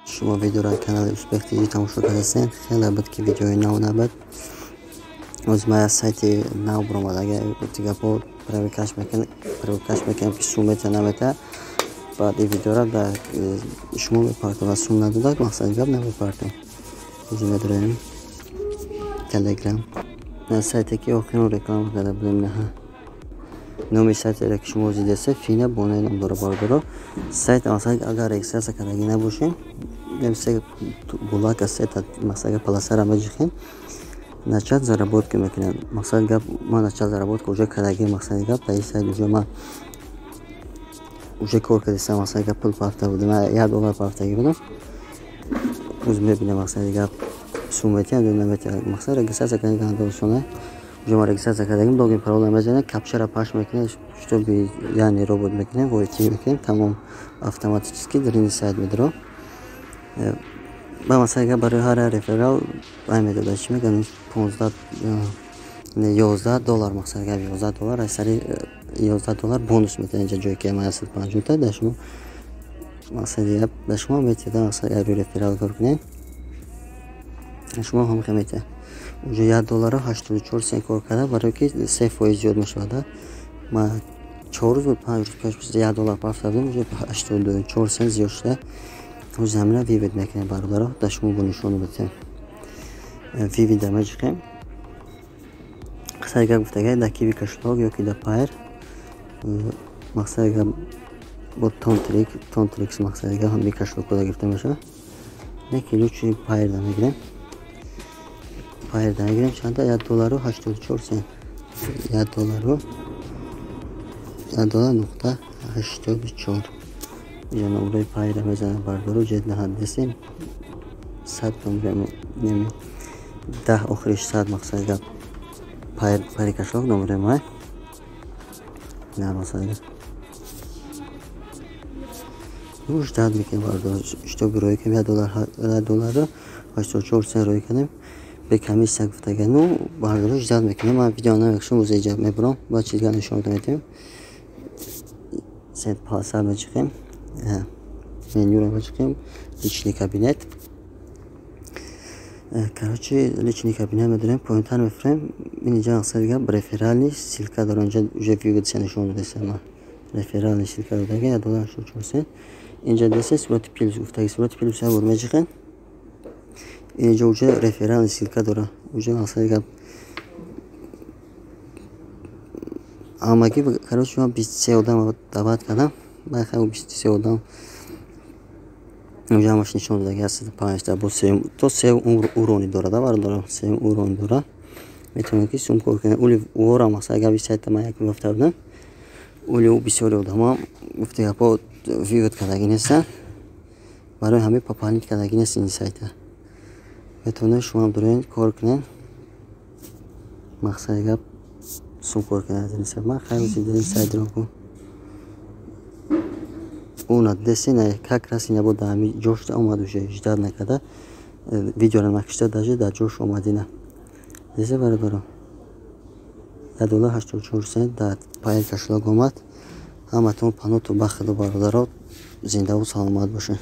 Шумо видеоро аз канали Успех ТВ тамошо кардастед. Хеле буд, ки видеои нав набуд. Оз ма сайти нав буромад, агар гапо проверкаш мекунем, ки сум мета намета. Баъд ин видеоро ба шумо мепартам ва сум надодак, мақсади гап намепартам. Ози медорем Телеграм. На сайте ки охирон реклама карда будем, наҳа. Номи сайтеро ки шумо дидастед, Фина Боне ном дора, бародаро. Сайт масалан агар регистрация кардагӣ набошем, се булака сета мақсад полосара меҷихем, начать заработка мекунем. Мақсад гап ман начать заработка уже кардагӣ, мақсади гап дар ин сайт уже ман уже кор кардастам, мақсади гап пул пафта будам, $1 пафтагӣ будам. Уз мебинам, мақсади гап сум метиҳам ё наметиҳам. Мақсад регистрация кардани осона. Уже ма регистрация кардагим, логин парола мезанем, капчара пахш мекунем, чтобы яъне робот мекунем, войти мекунем, тамом, автоматически дар ин сайт медаро. Ба масалан гап барои ҳар реферал ай медода, чӣ мегӯянд, 15 $11, мақсад гап $11, аз сари $11 бонус метиҳад. Инҷа ҷое ки ма 150 та дар шумо, мақсади гап ба шумо метиҳад, мақсад агар рӯи реферал кор кунед, шумо ҳам хел метиҳад. Уже $1.84 кор карда, барое ки 3% зиёд мешавад. Ма 4 рӯз буд, 5 рӯз пеш $1 пафта будем, уже 84 сент зиёд шуда. Ҳозир ҳамина вывод мекунем, бародаро, дар шумо бо нишон медиҳем. Вывода меҷиқем. Мақсади гап гуфтага дар Киви кошелёк ё ки дар Пайр, мақсади гап бо Тонтрик, Тонтрикс, мақсади гап ҳамин кошелёкҳо гирифта мешавад. Не ки лучше Пайрда мегирем. Пайрда мегирем чанда? $1.84. $1 $1.84. Инҷа номрои Пайра мезанам, бародаро, ҷед наҳад десем. 100 номер неми 10 охириш 100, мақсади гап Пайр, Пайри кошелёк номери май. На мақсади гап. Ну, ждать мекунем, бародаро, чтобы рӯй кунем $1, $1.84 рӯй кунем. Бе комиссия гуфтага. Ну, бародаро, ждать мекунем. Ман видео намекушам, рӯзи иҷа мебурам, баъд чизга нишон медиҳем. Сет полоса меҷиқем. Менюро меҷиқем, личный кабинет. Короче, личный кабинет медорем, поинтар мефурем. Инҷа мақсади гап реферальный ссылка дорам. Инҷа уже выводся нишон додастам ман. Реферальный ссылка додага $1.84. Инҷа десе сурати плюс гуфтаги, сурати плюс як бор меҷиқем. Инҷа уже реферальный ссылка дора. Уже мақсади гап ҳамагӣ, короче, ман 23 одам даъват кардам. Ман хай 23 одам уже ҳамаш нишон додаги аст, 5 бо сеюм то се уровни дора, да, бародаро, сеюм уровни дора. Метавонед ки сум кор кунед. Ули уора мақсад гап сайта ман як гуфта будам. Ули ӯ бисёри одамо гуфти гапо вывод кардагӣ нестанд. Барои ҳамин пополнить кардагӣ нест ин сайта. Метавонед шумо ҳам доред кор кунед. Мақсади гап сум кор кунед аз ин сайт. Ман хайр ин сайтро ку. Уна десена как раз ина буд ҳами ҷош омад, уже ждать накарда, видеоро накишта, даже дар ҷош омадина. Десе, бародаро, $1.84 дар Пайр кошелёк омад. Ҳаматон паноту ба худо, бародаро, зиндаву саломат бошед.